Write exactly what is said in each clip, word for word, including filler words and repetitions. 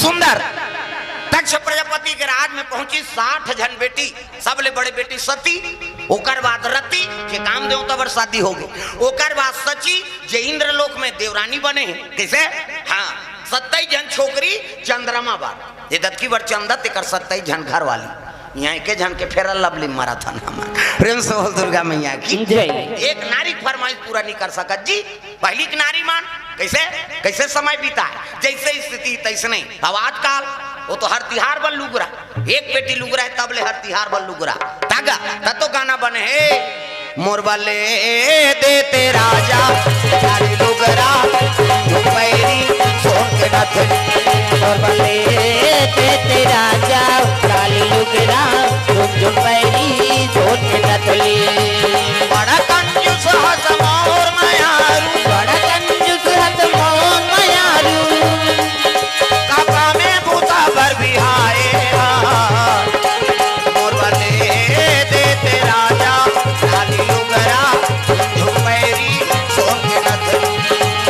सुंदर। दक्ष प्रजापति के राज में पहुंची, साठ झन बेटी, सबले बड़े बेटी सती, ओकर बाद रति, जे काम देवता बर शादी हो गई, ओकर बाद सची, जे इंद्रलोक में देवरानी बने हे। कइसे? हाँ, सत्ताईस झन छोकरी चंद्रमा बर, जे दतकी बर चंदा, तेकर सत्ताईस झन घर वाली। इहाँ एके झन के फेरल लवली मरत हन हमर। प्रेम से बोल दुर्गा मैया की। जय। एक नारी के फरमाइश पूरा नहीं कर सकत जी। पहली के नारी मन कइसे, कइसे समय बिताए, जइसे स्थिति तइसने। अब आजकल वो तो हर तिहार बर लुगरा, एक पेटी लुगरा हे, तब ले हर तिहार बर लुगरा। तागा, त तो गाना बने हे, मोर बर ले देते राजा, लाली लुगरा, झुमझुम पैरी, सोन के नथनी। मोर बर ले देते राजा, लाली लुगरा, झुमझुम पैरी, सोन के नथनी। बड़ा कंजूस हस मोर मयारू, बड़ा कंजूस हस मोर मयारू। काका में बूता बर बिहाए हा। मोर बर ले देते राजा, लाली लुगरा, झुमझुम पैरी, सोन के नथनी।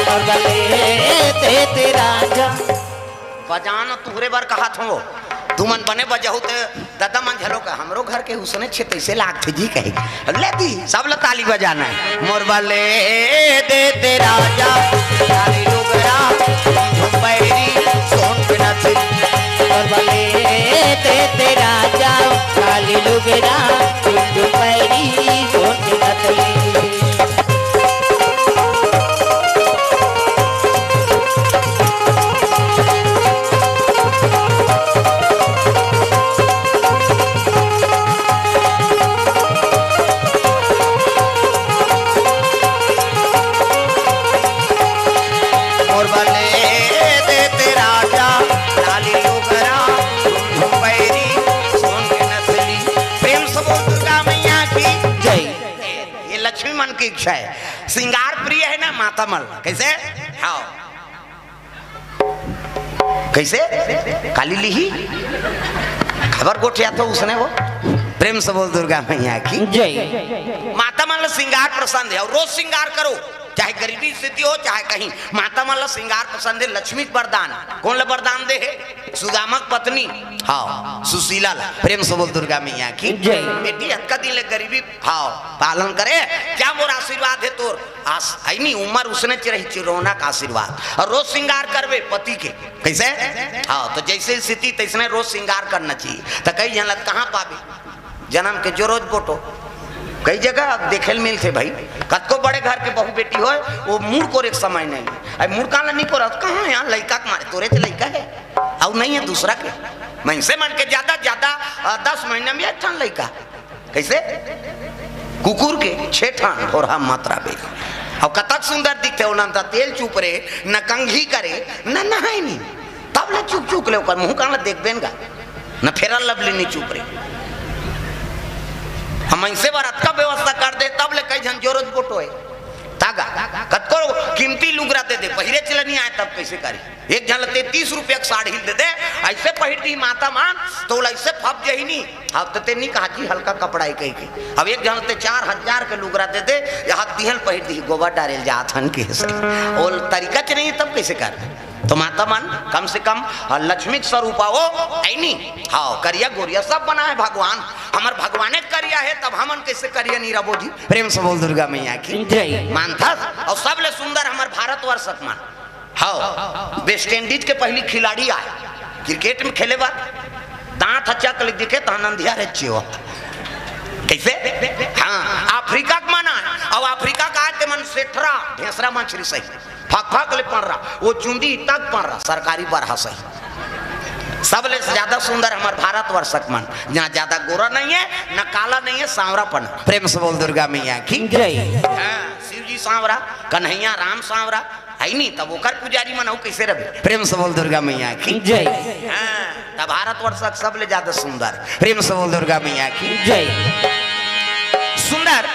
मोर बर ले देते राजा। बजान तुहरे बर कहत हंव, तुमन बने बजाहू ते ददा मन झलो का, हमरो घर के उसने छे तइसे लागथे जी कहे। ले दी, सब ला ताली बजाना हे। मोर बर ले देते राजा, लाली लुगरा, झुमझुम पैरी, सोन के नथनी। मोर बर ले देते राजा, लाली लुगरा, झुमझुम पैरी, सोन के नथनी। मोर बर ले देते राजा, लाली लुगरा, झुमझुम पैरी, सोन के नथनी। प्रेम से बोल दुर्गा मैया की जय। ये लक्ष्मी मन की इच्छा हे, श्रृंगार प्रिय हे ना माता मन। कइसे? हाँ। कइसे? काली लिही? खबर गोठिया तो उसने वो। प्रेम से बोल दुर्गा मैया की। जय। माता मन ला श्रृंगार पसंद हे अउ रोज श्रृंगार करो, चाहे गरीबी स्थिति हो, चाहे कहीं। माता मन ला श्रृंगार पसंद हे, लक्ष्मी के वरदान। कोन ला वरदान दे हे? सुदामा के पत्नी, हाँ, सुशीला ला। प्रेम से बोल दुर्गा मैया की। जय। बेटी, अतका दिन ले गरीबी, हाँ, पालन करे, क्या मोर आशीर्वाद हे तोर? आस-, है नी, उमर उसने च रही चिरौना का आशीर्वाद। अउ रोज श्रृंगार करबे पति के। कइसे? हाँ, त जइसे स्थिति तइसने रोज श्रृंगार करना चाहिए। त कई झन ल कहाँ पाबे? जनम के जोरोज बोटो। कई जगह अब देखे ल मिलथे भाई, कतको बड़े घर के बहू बेटी होय, वो मुड़ कोरे के समय नहीं। अब मुड़ काला नहीं कोरत, कहाँ हे लइका के मारे, तोरे च लइका हे, अउ नहीं हे दूसरा के। मनसे मन के ज्यादा ज्यादा, अ, दस महीना में एक ठन लइका। कइसे? कुकुर के छे ठन भोरहा मात्रा बे। अब कतक सुंदर दिखथे, ओला न त तेल चुप रे, न कंघी करे, न नहाय नी। तब ले चुक चुक ले ओकर मुंह कान ल देखबे न गा, न फेरल लवली नी चुप रे। हम ऐसे बर अतका व्यवस्था कर दे, तब ले कई झन जोरोज बोटो हे। तागा, कतको कीमती लुगरा दे दे, पहिरे चले नी आय, तब कइसे करी? एक झन ल ते तीस रुपया के साड़ी दे दे, ऐसे पहिर दी माता मन, त ओला ऐसे फप जही नी। अब त ते नी कहा जी हल्का कपड़ा हे कहि के। अब एक झन ल ते चार हजार के लुगरा दे दे, यहाँ दिहल पहिर दी, गोबर डारे ल जात हन कइसे। ओ तरीका च नहीं हे, तब कइसे कर? त माता मन कम से कम, अ, लक्ष्मी के स्वरूप हो, ऐ नी? हाँ, करिया गोरिया सब बनाए भगवान, हमर भगवाने करिया हे, तब हमन कइसे करिया नी रबो जी? प्रेम से बोल दुर्गा मैया की। जय। मानथस, अउ सबले सुंदर हमर भारतवर्ष के मन। हाँ, वेस्ट इंडीज के पहली खिलाड़ी आय, क्रिकेट में खेले बर, दांत ह चक ले दिखे त नंदिया रे चियो। कइसे? हाँ, अफ्रीका के मन आय, अउ अफ्रीका के आय ते मन सेठरा, ढेंसरा मछरी सही, फक फक ले पड़ रहा, वो चुंदी तक पड़ रहा, सरकारी बरहा सही। सबले ज्यादा सुंदर हमर भारतवर्ष के मन, जहाँ ज्यादा गोरा नहीं हे, न काला नहीं हे, सांवरापन। प्रेम से बोल दुर्गा मैया की। जय। हाँ, शिव जी सांवरा, कन्हैया राम सांवरा, है नी, तब ओकर पुजारी मन अउ कइसे रहे? प्रेम से बोल दुर्गा मैया की। जय। हाँ, तब भारतवर्ष के सबले ज्यादा सुंदर। प्रेम से बोल दुर्गा मैया की। जय। सुंदर।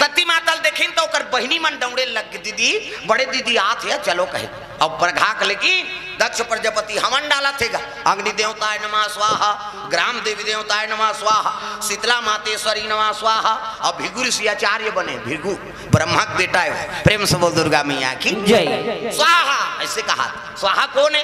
सती माता ल देखिन त ओकर बहिनी मन दौड़े लग गे, "दीदी, बड़े दीदी आत हे, चलो," कहे। अब परघा के लेकिन दक्ष प्रजापति हवन डालत हे गा, "अग्नि देवताय नमः स्वाहा, ग्राम देवी देवताय नमः स्वाहा, शीतला मातेश्वरी नमः स्वाहा।" अब भृगु ऋषि आचार्य बने, भृगु ब्रह्मा के बेटा हे। प्रेम से बोल दुर्गा मैया की। जय। स्वाहा, ऐसे कहा। स्वाहा कोन हे?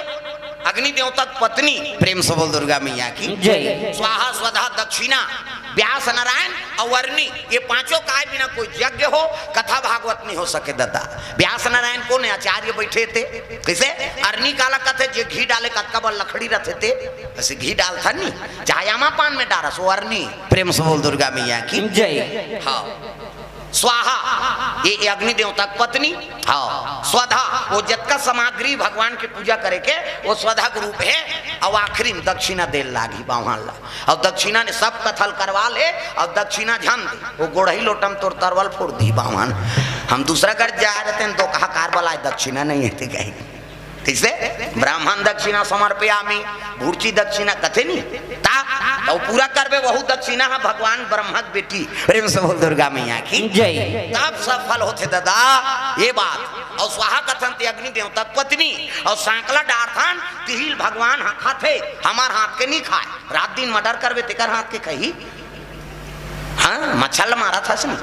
अग्नि देवता के पत्नी, प्रेम से बोल दुर्गा मैया की। जय। स्वाहा, स्वधा, दक्षिणा, व्यास, नारायण अउ अरनी, ये पांचों काय बिना कोई यज्ञ हो, कथा भागवत नहीं हो सके ददा। व्यास नारायण कोन हे? आचार्य बैठे थे। कइसे? अरनी काला कथे, जे घी डाले, कतका बड़ लकड़ी रथे ते, अइसे घी डालथन नी, चाहे आमा पान में डारस, वो अरनी। प्रेम से बोल दुर्गा मैया की। जय। हाँ। स्वाहा, ये, ये अग्नि देवता के पत्नी। हाँ। स्वधा, वो जतका सामग्री भगवान के पूजा करे के, वो स्वधा के रूप हे। अउ आखिरी में दक्षिणा दे लागही बाम्हन ला। अउ दक्षिणा ने सब कथा ल करवा ले, अउ दक्षिणा झन दे, वो गोड़ही लोटा म तोर तरवा ल फोर दिही बाम्हन। हम दूसरा घर जा रहे थे, दोकहा कार बलाए, दक्षिणा नहीं हे ते कही। कइसे? ब्राह्मण दक्षिणा समर्पयामि, भुर्ची दक्षिणा कथे नी। ता, तउ पूरा करबे, वहू दक्षिणा ह भगवान ब्रह्मा के बेटी। प्रेम से बोल दुर्गा मैया की। जय। तब सफल होथे ददा, ये बात। अउ स्वाहा कथन ते अग्नि देवता के पत्नी, अउ सांकला डारथन, तिही ल भगवान ह खाथे, हमार हाथ के नी खाय। रात दिन murder करबे, तेकर हाथ के खही। हाँ, मच्छर ल मारत हस नी।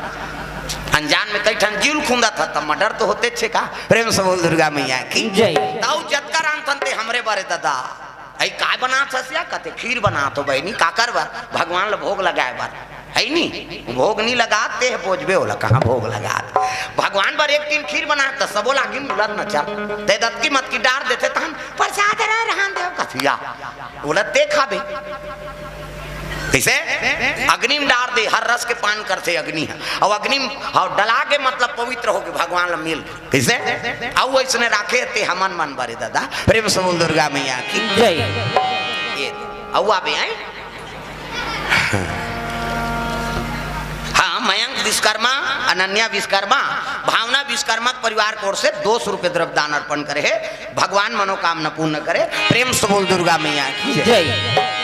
अनजान में कई ठन जीव ल खूंदत हस, त murder तो होतेच हे का। प्रेम से बोल दुर्गा मैया की। जय। तउ जतका रांधथन ते हमरे बर ए ददा। अई काय बनात हस या? कथे खीर बनात हों बहिनी, काकर बर? भगवान ल भोग लगाय बर। हे नी? भोग नी लगात, ते बोजबे ओला, कहाँ भोग लगात? भगवान बर एक टिन खीर बनात, त सबो लागिन बुलत नचत। ते दतकी मतकी डार देथे, तहन प्रसाद रहे रहन देव कथिया। ओला ते खाबे। कइसे? अग्नि म डार दे, हर रस के पान करथे अग्नि ह। अउ अग्नि म, हाँ, डला के मतलब पवित्र होके भगवान ल मिल। कइसे? अउ अइसने राखे ते हमन मन बर ए ददा। प्रेम से बोल दुर्गा मैया की। जय। ये, अउ आबे आए। हाँ, मयंक विश्वकर्मा, अनन्या विश्वकर्मा, भावना विश्वकर्मा के परिवार की ओर से दो सौ रुपये द्रव्य दान अर्पण करे हे। भगवान मनोकामना पूर्ण करे। प्रेम से बोल दुर्गा मैया की जय। जय।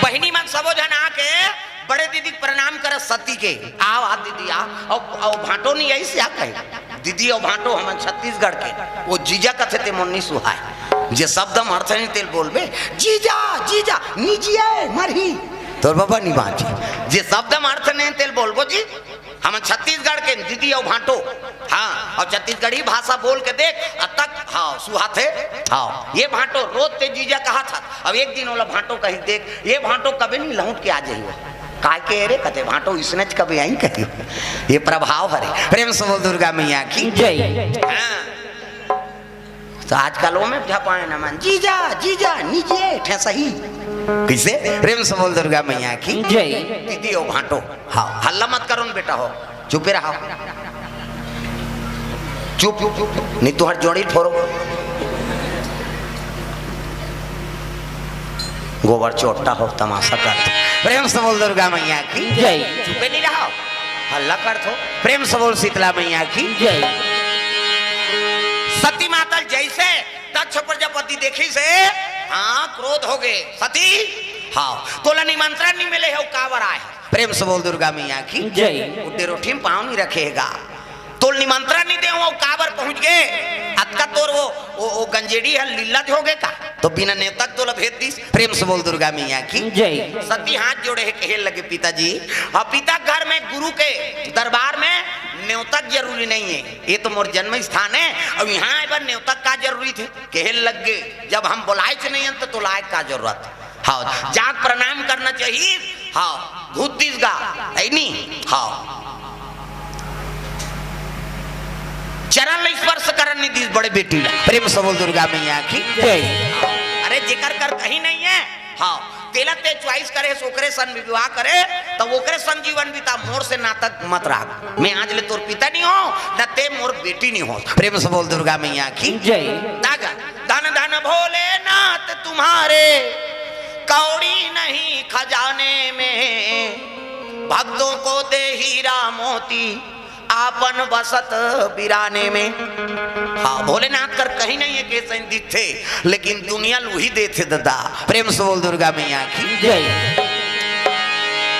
बहिनी मन सबो झन आके बड़े दीदी के प्रणाम करस सती के। आव, आ दीदी, आ। अउ, अउ भांटो नी अइसे आ कहे। दीदी अउ भांटो हमन छत्तीसगढ़ के। वो जीजा कथे ते मोर नी सुहाय। जे शब्द म अर्थ नहीं तेल बोलबे। जीजा, जीजा, निजिए, मरही। तोर बाबा नी बांची। जे शब्द म अर्थ नहीं तेल बोलबो जी। हमन छत्तीसगढ़ के दीदी अउ भांटो। हाँ, अउ छत्तीसगढ़ी भाषा बोल के देख, अतक, हाँ, सुहाथे। हाँ, ये भांटो रोज ते जीजा कहाथस। अब एक दिन ओला भांटो कही देख, ये भांटो कभी नहीं लहुट के आ जाही। काय के रे कथे भांटो इसनेच कभी आई कही। ये प्रभाव हरे। प्रेम से बोल दुर्गा मैया की। जय। हाँ। त आजकल ओमे झपाए न मन, जीजा, जीजा, निजे, ठे सही। कइसे? प्रेम से बोल दुर्गा मैया की। जय। दीदी अउ भांटो। हाँ, हल्ला मत करो न बेटा हो। चुपे रहो। चुप, चुप, चुप, चुप। नहीं तो हर जोड़ी फोरो। गोबर चोट्टा हो, तमाशा कर। प्रेम से बोल दुर्गा मैया की। जय। चुपे नहीं रहो। हल्ला करत हो। प्रेम से बोल शीतला मैया की। जय। सती माता ल जइसे दक्ष प्रजापति देखिस हे, हाँ, क्रोध होगे। सती, हाँ, तोला निमंत्रण नहीं मिले हे, अउ काबर आए हे? प्रेम से बोल दुर्गा मैया की। जय। उड्डे रोटी म पाँव नहीं रखे हे गा। तोला निमंत्रण नहीं दे हँव, अउ काबर पहुँच गे? अतका तोर वो, वो, वो गंजेड़ी हे, लीला होगे का? तो बिना नेवता के तोला भेज दिस। प्रेम से बोल दुर्गा मैया की। जय। सती हाथ जोड़े हे, कहे लगे, "पिताजी, अब पिता घर में गुरु के दरबार में नेवता के जरूरी नहीं हे। ये तो मोर जन्म स्थान हे, अउ यहाँ आए बर नेवता के का जरूरी थे?" कहे लगे, "जब हम बोलाएच नहीं हन, त तोला आए के का जरूरत?" हाँ, जाके प्रणाम करना चाहिए। हाँ, घुस दिस गा, हे नी? हाँ। चरण ल स्पर्श करन नहीं दिस बड़े बेटी ला। प्रेम से बोल दुर्गा मैया की। जय। अरे जेकर कर कहीं नहीं हे, हाँ, तेला ते choice करे, ओकरे सन विवाह करे, त ओकरे सन जीवन बिता, मोर से नाता मत राख। मैं आज ले तोर पिता नहीं हँव, न ते मोर बेटी नहीं होस। प्रेम से बोल दुर्गा मैया की। जय। दागा, धन धन भोलेनाथ तुम्हारे, कौड़ी नहीं खजाने में, भक्तों को दे हीरा मोती, आपन बसत बिराने में। हाँ, भोलेनाथ कर कहीं नहीं हे, कइसे दिखथे, लेकिन दुनिया ल उही देथे ददा। प्रेम से बोल दुर्गा मैया की। जय।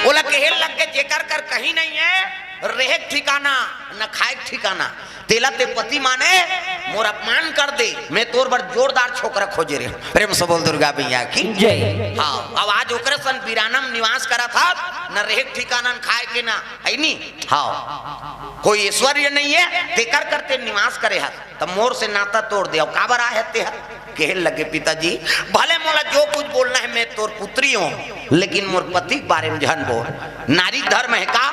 ओला कहे लग गे, जेकर कर कहीं नहीं हे, रहे के ठिकाना, न खाए के ठिकाना, तेला ते पति माने, मोर अपमान कर दे, मैं तोर बर जोरदार छोकरा खोजे रहे हूँ। प्रेम से बोल दुर्गा मैया की। जय। हाँ, अब आज ओकरे सन बिरानम निवास करत हस, न रेहे ठिकाना, न खाए के, ना है नी। हाँ, कोई ऐश्वर्य नहीं है, तेकर करते निवास करे हस, त मोर से नाता तोड़ दे। अब काबर आए हस ते ह? कहे लगे, पिताजी, भले मोला जो कुछ बोलना है, मैं तोर पुत्री हूँ, लेकिन मोर पति के बारे में झन बोल। नारी धर्म है का?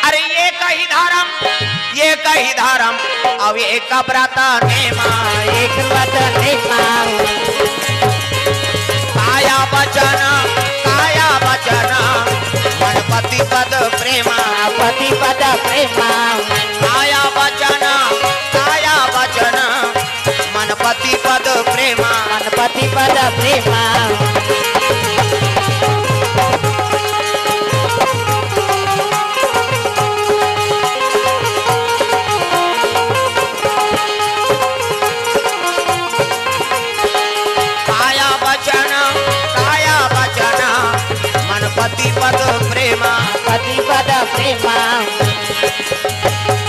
अरे, एक ही धर्म, एक ही धर्म, अब एक व्रत नेमा। एक व्रत नेमा। काया वचन, काया वचन, मन पति पद प्रेमा। पति पद प्रेमा। काया वचन, काया वचन, मन पति पद प्रेमा। मन पति पद प्रेमा। काया वचन, काया वचन, मन पति पद प्रेमा। पति पद प्रेमा।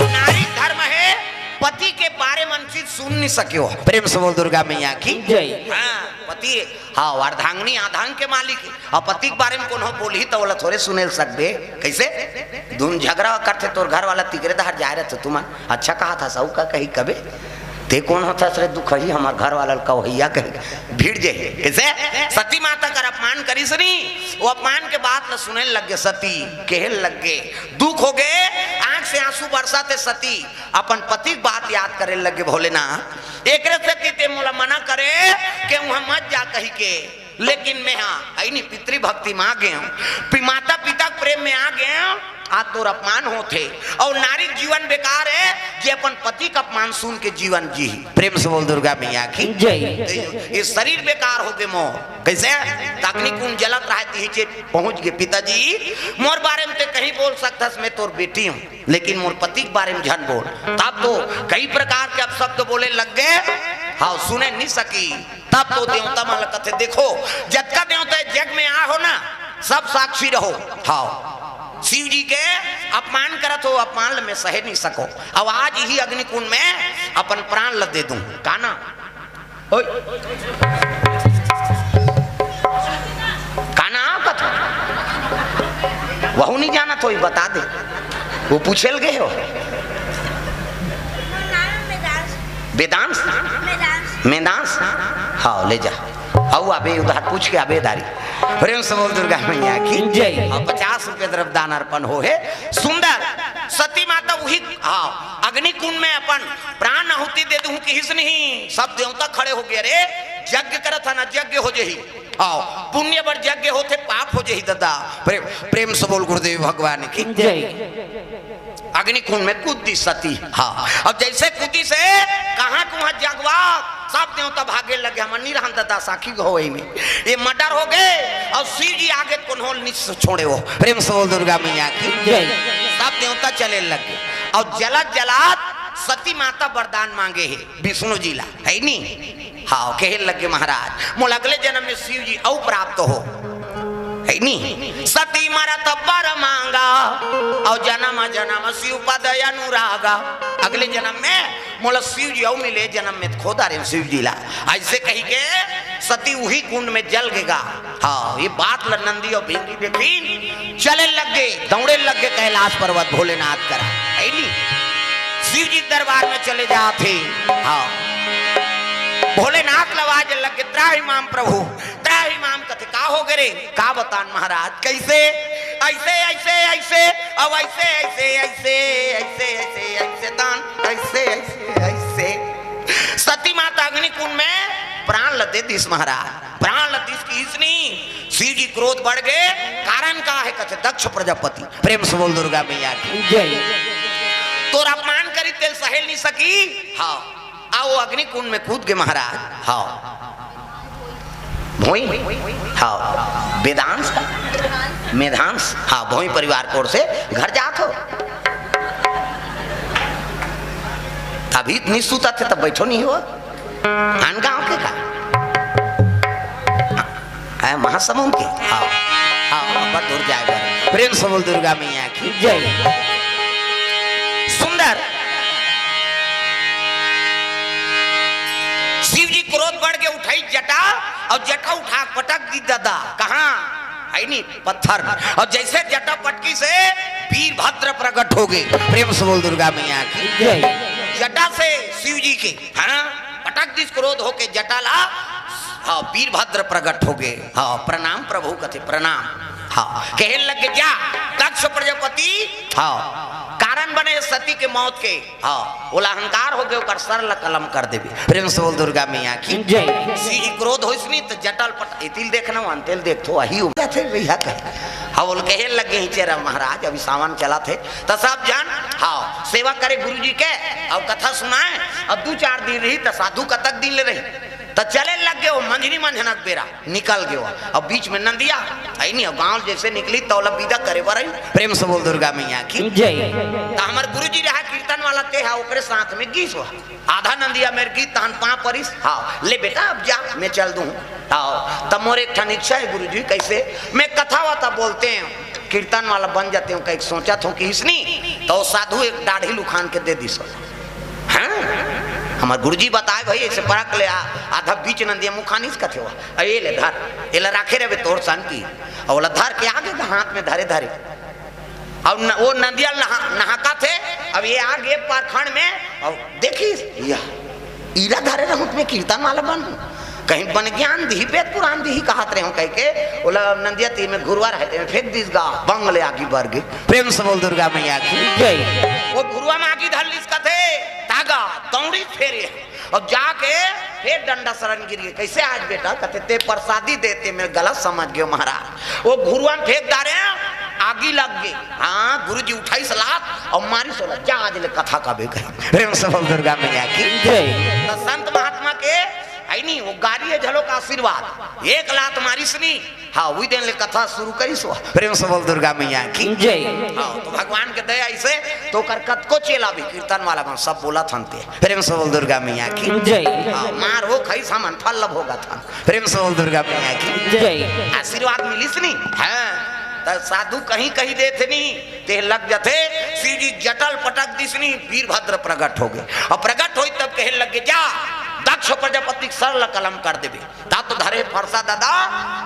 नारी धर्म है, पति के बारे में चीज सुन नहीं सके हो। प्रेम से बोल दुर्गा मैया की। जय। हाँ, पति, हाँ, अर्धांगिनी आधांग के मालिक है। अब पति के बारे में कोनो बोलही त ओला थोरे सुने ल सकबे। कैसे? धुन झगड़ा करथे तोर घर वाला, तिकरे दहर जाए रहते तुमन। अच्छा कहा था, सऊ का कही कबे? ते कौन होथस रे दुखही, हमर घर वाला ल कवहैया कही भिड़ जाही। कैसे? सती माता कर अपमान करिस नी, वो अपमान के बात ल सुने लग गे सती, कहे लग गे, दुख हो गे, आंख से आंसू बरसाथे सती अपन पति के बात याद करे लग गे, भोलेनाथ, एकरे सेती ते मोला मना करे के उहाँ मत जा कही के, लेकिन मैं हा, है नी, पितृभक्ति में आ गए हूँ, पि-, माता पिता के प्रेम में आ गए हूँ, आज तोर अपमान होथे। और नारी के जीवन बेकार है, जे अपन पति का अपमान सुन के जीवन जी। प्रेम से बोल दुर्गा मैया की। जय। ये शरीर बेकार हो गए मोर। कैसे? अग्नि कुंड जलत रहा, तिही चीज पहुंच गए, पिताजी, मोर बारे में ते कहीं बोल सकथस, मैं तोर बेटी हूँ, लेकिन मोर पति के बारे में झन बोल। तब तो कई प्रकार के अपशब्द बोले लग गए। हाँ, सुने नहीं सकी। तब तो देवता मन ल कथे, देखो, जतका देवता जग में आ हो ना, सब साक्षी रहो। हाँ, शिव जी के अपमान करत हो, अपमान ल मैं सहे नहीं सको। अब आज ही अग्नि कुंड में अपन प्राण ल दे दूं। का ना? ओए। का ना कथा? वहू नहीं जानत होही, बता दे। वो पूछे ल गए हो। वेदांश? वेदांश। मेदांश? हाँ, ले जा। आओ, अबे उधार पूछ के अबे दारी। प्रेम से बोल दुर्गा मैया की। जय। और पचास रुपये द्रव्य दान अर्पण हो हे। सुंदर। सती माता वही, हाँ, अग्नि कुंड में अपन प्राण आहुति दे दूं किहिस नहीं। सब देवता खड़े हो गए, अरे, यज्ञ करत है ना, यज्ञ हो जही। आओ, पुण्य बर यज्ञ होथे, पाप हो जही दादा। प्रेम, प्रेम से बोल गुरुदेव भगवान की। जय। अग्नि कुंड में कूद दी सती। हाँ, अब जैसे कूदी से कहाँ कुहाँ जगवा, सब देवता भागे लगे, हम नहीं रहन दादा, साखी हो वही में। ये मर्डर हो गए और शिव जी आगे कोन्होल निस छोड़े हो। प्रेम से बोल दुर्गा मैया की। जय। सब देवता चले लगे और जलत जलत सती माता वरदान मांगे है विष्णु जी ला, है नी? हाँ, कहे लगे महाराज, मोला अगले जन्म में शिव जी अउ प्राप्त हो, है नी? सती मरत बर मांगा, और जन्म जन्म शिव पद अनुरागा। अगले जन्म में मोला शिव जी अउ मिले, जन्म में खोदा रे शिव जी ला। ऐसे कही के सती उही कुंड में जल गेगा। हाँ, ये बात ल नंदी और भिंगी देखिन, चले लग गए, दौड़े लग गए कैलाश पर्वत भोलेनाथ करा, है नी? शिव जी दरबार में चले जाते। हाँ, भोलेनाथ ल आवाज लग गए, त्राहि माम प्रभु, त्राहि माम। कथे, का हो गए रे? का बतान महाराज, कैसे? ऐसे, ऐसे, ऐसे, अब ऐसे, ऐसे, ऐसे, ऐसे, ऐसे, ऐसे तान, ऐसे, ऐसे, ऐसे। सती माता अग्नि कुंड में प्राण ल दे दिस महाराज, प्राण ल दिस किहिस नी। शिव जी क्रोध बढ़ गए, कारण का है? कथे दक्ष प्रजापति। प्रेम से बोल दुर्गा मैया की। जय। तोर अपमान करी तेल सहेल नहीं सकी। हाँ, आओ अग्नि कुंड में कूद गए महाराज। हाँ, भोई, हाँ, वेदांश, मेधांश, हाँ, भोई परिवार कोर से घर जात हो। अभी इतनी सूता थे तब बैठो नहीं हो। आन गांव के का? है महासमुंद के? हाँ, हाँ, ऊपर दूर जाए बर। प्रेम से बोल दुर्गा मैया की। जय। सुंदर। जटा, अउ जटा उठा के पटक दिस दादा। कहाँ? है नी, पत्थर में। अउ जइसे जटा पटकिस, वीरभद्र प्रगट होगे। प्रेम से बोल दुर्गा मैया की। जय। जटा से शिव जी के, हाँ, पटक दिस क्रोध होके जटा ला। हाँ, वीरभद्र प्रगट होगे। हाँ, प्रणाम प्रभु कथे, प्रणाम। हाँ, कहे लगे, जा, दक्ष प्रजापति, हाँ, कारण बने सती के मौत के, हाँ, ओला अहंकार होगे, ओकर सर ला कलम कर देबे। प्रेम से बोल दुर्गा मैया की। जय। शिव जी क्रोध होइस नी, त जटा ल पट, एती ल देखना, वंती ल देखथो, वही हो जाथे भैया कहे। हाँ, बोल कहे लगे ही चेरा महाराज, अभी सावन चलत हे, त सब झन, हाँ, सेवा करे गुरु जी के, अउ कथा सुनाए, अउ दू चार दिन रही, त साधु कतक दिन ले रही, त चले लगे वो मंझनी मंझनक बेरा। निकल गयो। अब बीच में नंदिया, है नी, अब गांव जइसे निकली, तौला विदा करे बर आई। प्रेम से बोल दुर्गा मैया की। जय। त हमर गुरुजी रहा कीर्तन वाला, ते हा ओकरे साथ में गीस हो। आधा नंदिया मेर गीस, तहन पाँव परिस। हाँ, ले बेटा, अब जा, मैं चल दूँ। हाँ, तब मोर एक ठन इच्छा है गुरुजी, कैसे? मैं कथा वथा बोलते हैं, कीर्तन वाला बन जाते हूँ, कहीं सोचत हूँ कि इसनी, त वो साधु एक दाढ़ी ल उखान के दे दिस। हाँ? हमर गुरुजी बताए, भाई, ऐसे परख ले, आ, आधा बीच नंदिया मुखानिस कथे हुआ। अरे, ये ले धर, ये ले राखे रहे तोर सन की। अउ ओला धर के आगे हाथ में धरे धरे। अउ न, वो नंदिया नहा, नहाकथे, अब ये आगे पारखंड में, अउ देखिस, या, इला धरे रहूं त मैं कीर्तन वाला बनहूं। कहीं बन ज्ञान दिही, वेद पुराण दिही कहत रहे हूं कह के, ओला नंदिया तीर में घुरुवा रहे, तेमे फेंक दिस गा, बंग ले आगी बर गे। प्रेम से बोल दुर्गा मैया की। जय। वो घुरुवा में आगी धर लिस कथे, तागा, दौड़ी फेरे। अउ जाके फेर डंडा सरन गिर गे। कैसे आज बेटा? कथे, ते प्रसादी देते, मैं गलत समझ गयो महाराज। वो घुरुवा में फेंक डारे, आगी लग गे। हाँ, गुरुजी उठाइस लात अउ मारिस ओला, जा आज ले कथा कबे कही। प्रेम से बोल दुर्गा मैया की। जय। त संत महात्मा के, है नी, वो गारी है झलोक आशीर्वाद। एक लात मारिस नी, हाँ, उही दिन ले कथा शुरू करिस हो। प्रेम से बोल दुर्गा मैया की। जय। हाँ, त भगवान के दया अइसे, त ओकर कतको चेला भी कीर्तन वाला मन सब बोलत हन ते। प्रेम से बोल दुर्गा मैया की। जय। हाँ, मार हो खइस हमन फल ल भोगत हन। प्रेम से बोल दुर्गा मैया की। जय। आशीर्वाद मिलिस नी। हाँ, त साधु कहीं कहीं देथे नी, ते लग जथे। शिव जी जटा ल पटक दिस नी, वीरभद्र प्रगट होगे। अउ प्रगट होइस तब कहे लगे, जा, दक्ष प्रजापति के सर ल कलम कर देबे। तात धरे फरसा दादा,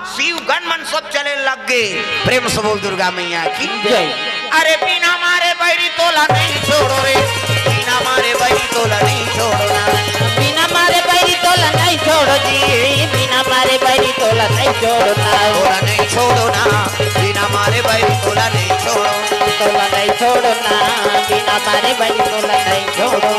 शिव गण मन सब चले लग गे। प्रेम से बोल दुर्गा मैया की। जय। अरे बिना मारे बैरी तोला नहीं छोड़ो रे, बिना मारे बैरी तोला नहीं छोड़ो ना। बिना मारे बैरी तोला नहीं छोड़ो जी, बिना मारे बैरी तोला नहीं छोड़ो ना। तोला नहीं छोड़ो ना, बिना मारे बैरी तोला नहीं छोड़ो। तोला नहीं छोड़ो ना, बिना मारे बैरी तोला नहीं छोड़ो।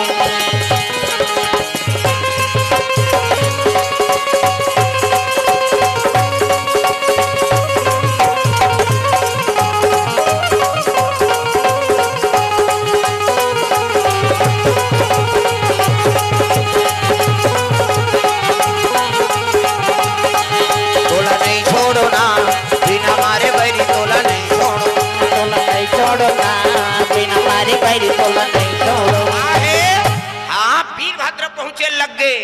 तोला नहीं छोड़ो ना, बिना मारे बैरी तोला नहीं छोड़ो। तोला नहीं छोड़ो ना, बिना मारे बैरी तोला नहीं छोड़ो। आहे, हाँ, वीरभद्र पहुंचे लग गे।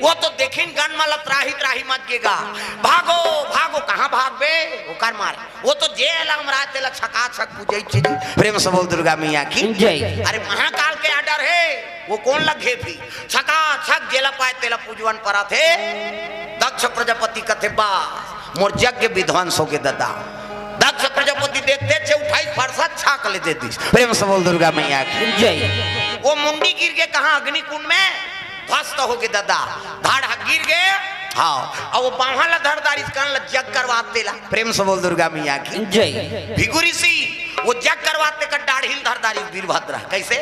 वो तो देखिन गन मला त्राही त्राही मच गेगा। भागो, भागो, कहाँ भागबे? ओकर मारे। वो तो जेला हमर तेला छकाछक पूजई चीज। प्रेम से बोल दुर्गा मैया की। जय। अरे महाकाल के आर्डर हे, वो कोन ल घेपही? छकाछक जेला पाए तेला पूजवन परत हे। दक्ष प्रजापति कथे, बा, मोर यज्ञ विध्वंस होगे ददा। दक्ष प्रजापति देखते छे उठाइस फरसा छाक ले दे दिस। प्रेम से बोल दुर्गा मैया की। जय। वो मुंडी गिर गे कहाँ? अग्निकुंड में। ध्वस्त होगे ददा, धड़ ह गिर गे। हाँ, अउ वो बांहा ला धर डारिस, कान ला जग करवात तेला। प्रेम से बोल दुर्गा मैया की। जय। भृगु ऋषि, वो जग करवात तेकर डाढ़ी ल धर डारिस वीरभद्र। कैसे?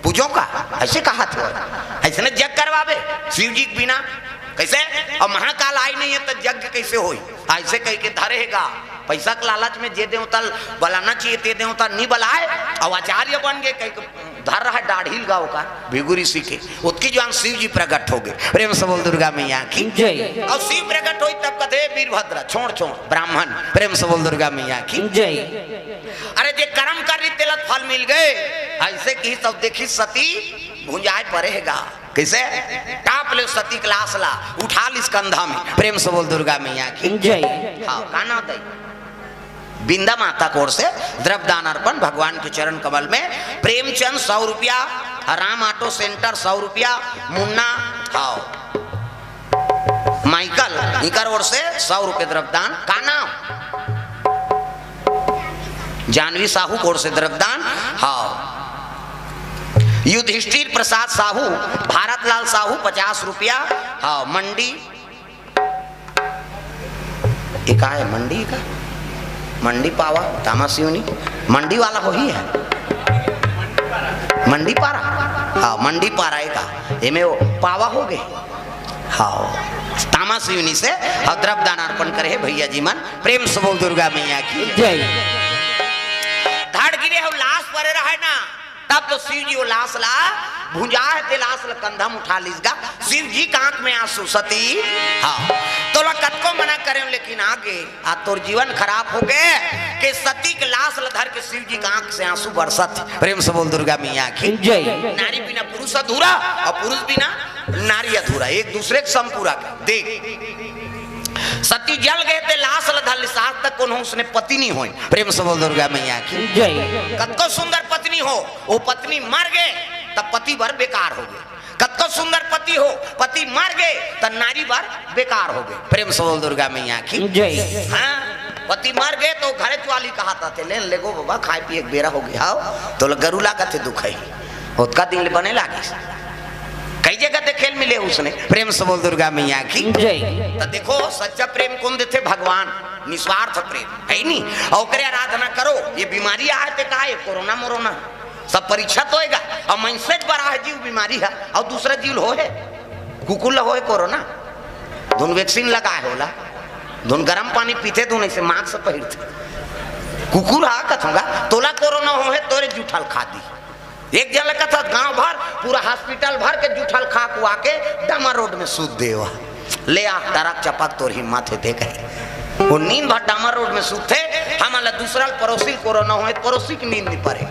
पूजो का? ऐसे कहा थे, ऐसे न जग करवाबे शिव जी के बिना। कैसे? अब महाकाल आय नहीं है त यज्ञ कैसे होई? ऐसे कह के धरे हे गा। पैसा के लालच में जे देवता ल बलाना चाहिए, ते देवता नहीं बलाए, अउ आचार्य बन गे, कह के धर रहा डाढ़ी ल गा ओकर, भृगु ऋषि के। ओतकी जुवार शिव जी प्रगट होगे। प्रेम से बोल दुर्गा मैया की। जय। अउ शिव प्रगट होइस तब कथे, वीरभद्र, छोड़, छोड़, ब्राह्मण। प्रेम से बोल दुर्गा मैया की। जय। अरे जे करम करिस तेला फल मिल गे। ऐसे कहिस तब देखिस सती भुंजाय परे हे गा। कैसे? टाप ले सती के लाश ला, उठा लिस कंधा में। प्रेम से बोल दुर्गा मैया की। जय। हाँ, का नाम दई? बिंदा माता कोर से द्रव्य दान अर्पण भगवान के चरण कमल में। प्रेमचंद सौ रुपया, राम ऑटो सेंटर सौ रुपया, मुन्ना, हाँ। इनकर ओर से सौ रुपये द्रव्यदान। का नाम? जानवी साहू के ओर से द्रव्यदान। हाँ। युधिष्ठिर प्रसाद साहू, भारत लाल साहू, पचास रुपया। हाँ, मंडी। ये का है? मंडी का? मंडी पावा, तामासिवनी। मंडी वाला वही है। मंडी पारा। हाँ, मंडी पारा है का? एमे वो पावा हो गए। हाँ, तामासिवनी से। और द्रव्यदान अर्पण करे है भैया जी मन। प्रेम से बोल दुर्गा मैया की। जय। धड़ गिरे हो, लाश परे रहे ना, तब तो शिव जी वो लाश ला भुंजा है, ते लाश ला कंधा में उठा लीस गा। शिव जी के आंख में आंसू। सती, हाँ, तोला कतको मना करे, लेकिन आगे आ तोर जीवन खराब हो गए कि सती के लाश ला धर के शिव जी के आंख से आंसू बरसत। प्रेम से बोल दुर्गा मैया की। जय। नारी बिना पुरुष अधूरा और पुरुष बिना नारी अधूरा, एक दूसरे के संपूरक। देख, सती जल गए ते लाश ला धर लीस, आज तक कोनो उसने पति नहीं होए। प्रेम से बोल दुर्गा मैया की। जय। कतको सुंदर पत्नी हो, वो पत्नी मर गए तब पति बर बेकार हो गए। कतको सुंदर पति हो, पति मर गए त नारी बर बेकार हो गए। प्रेम से बोल दुर्गा मैया की। जय। हाँ, पति मर गए तो घरे वाली कहा था, ले ले गो बाबा, खाए पिए के बेरा हो गया हो, तो गरु लागत है दुख है। ओतका दिन ले बने लागिस। कई जगह देखे ल मिले उसने। प्रेम से बोल दुर्गा मैया की। जय। तो देखो, सच्चा प्रेम कौन देथे? भगवान। निस्वार्थ प्रेम है नी, और ओकरे आराधना करो। ये बीमारी आए ते का, ये कोरोना मोरोना सब परीक्षा तो होएगा। और मनसे बड़ा है जीव बीमारी है, और दूसरा जीव हो है, कुकुर ला हो है कोरोना, धुन वैक्सीन लगा है होला, धुन गरम पानी पीते, धुन ऐसे मास्क पहिरते। कुकुर हा कथोंगा, तोला कोरोना हो है, तोरे जूठल खा दी। एक जन लगा था गांव भर, पूरा हॉस्पिटल भर के जूठल खा कुआ के डामर रोड में सूत देवा। ले आ, तारा चपक तोर हिम्मत है, देख है। वो नींद भर डामर रोड में सूते, हम अला दूसरा पड़ोसी कोरोना होए, पड़ोसी की नींद नहीं पड़े।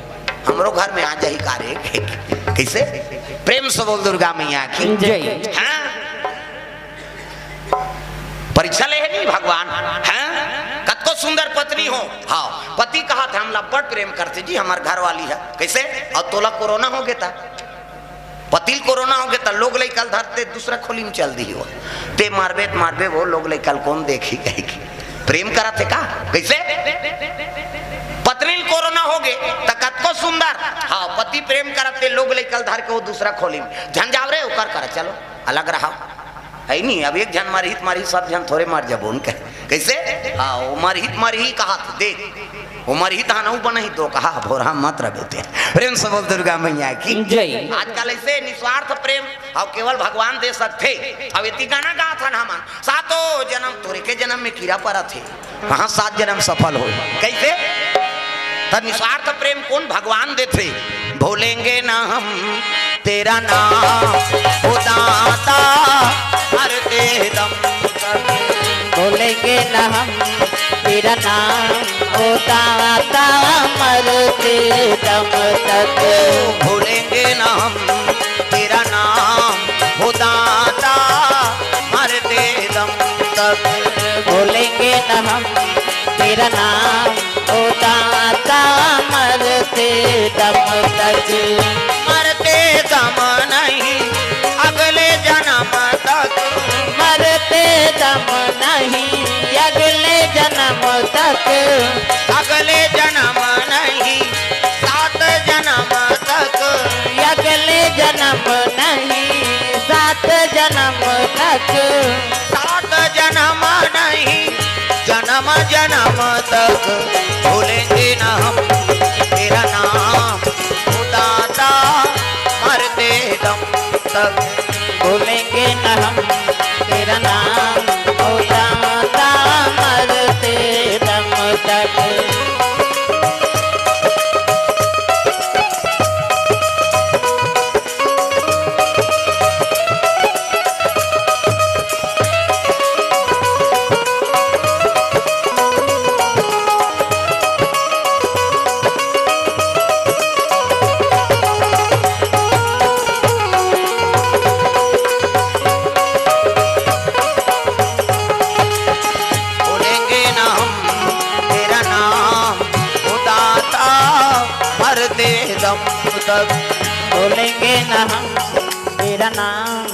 हमरो घर में आ जाही का रे? कैसे? प्रेम से बोल दुर्गा मैया की। जय। हाँ? परीक्षा ले है नहीं भगवान। हाँ? कतको सुंदर पत्नी हो, हाँ, पति कहा था, हम ला बड़ प्रेम करते जी, हमार घर वाली है। कैसे? और तोला कोरोना हो गया था, पति ल कोरोना हो गया था, लोग लइका ल धरते दूसरा खोली में चल दी हो। ते मारबे त मारबे, वो लोग लइका ल कौन देखी कहेगी? प्रेम करत है का? कैसे? पत्नी ल कोरोना हो गए त कतको सुंदर, हाँ, पति प्रेम करत ते लोग लइका ल धर के वो दूसरा खोली में झन जाव रे, ओकर कर, चलो अलग रहा। है नहीं, अब एक झन मरही त मरही, सब झन थोड़े मर जबो उनके। कैसे? हाँ, वो मरही त मरही कहा था, देख, वो मरही त हनऊ बनही तो कहा, भोरा मत रह बेटे। प्रेम से बोल दुर्गा मैया की। जय। आजकल ऐसे निस्वार्थ प्रेम अब केवल भगवान दे सकते। अब इतनी गाना गा था ना हमन, सातों जन्म तोरे के जन्म में कीड़ा पड़ा थे, कहाँ सात जन्म सफल हो? कैसे? तब निस्वार्थ प्रेम कौन भगवान देथे? भूलेंगे ना हम तेरा नाम, ओ दाता, मरते दम तक। भूलेंगे ना हम तेरा नाम, ओ दाता, मरते दम तक। भूलेंगे ना हम तेरा नाम, ओ दाता, मरते दम तक। भूलेंगे न हम तेरा नाम, ओ दाता, मरते दम तक। मरते दम नहीं, अगले जन्म तक। मरते दम नहीं, अगले जन्म तक। अगले जन्म नहीं, सात जन्म तक। अगले जन्म नहीं, सात जन्म तक। सात जन्म नहीं, जन्म जन्म तक। भूलेंगे ना हम तेरा नाम, ओ दाता, मरते दम तक। भूलेंगे ना हम तेरा नाम, ओ दाता, मरते दम तक। भूलेंगे ना हम तेरा नाम, ओ दाता, मरते दम तक। भूलेंगे ना हम तेरा नाम।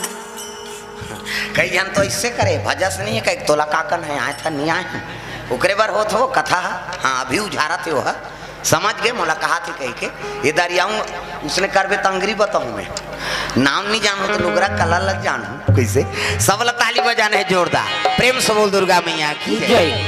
कई झन तो इससे करे, भजस नहीं है, कई तोला काकन है, आए था, नहीं आए हैं। ओकरे बर होत हो कथा, हाँ, अभी उझारत हो, हा? समझ गए, मोला कहा थे कह के, ये दरियाऊं, उसने करबे तंगरी बताऊं मैं। नाम नहीं जानू तो लुगरा कला लग जानू, कैसे? सब ला ताली बजाने है जोरदार, प्रेम से बोल दुर्गा मैया की जय। जय।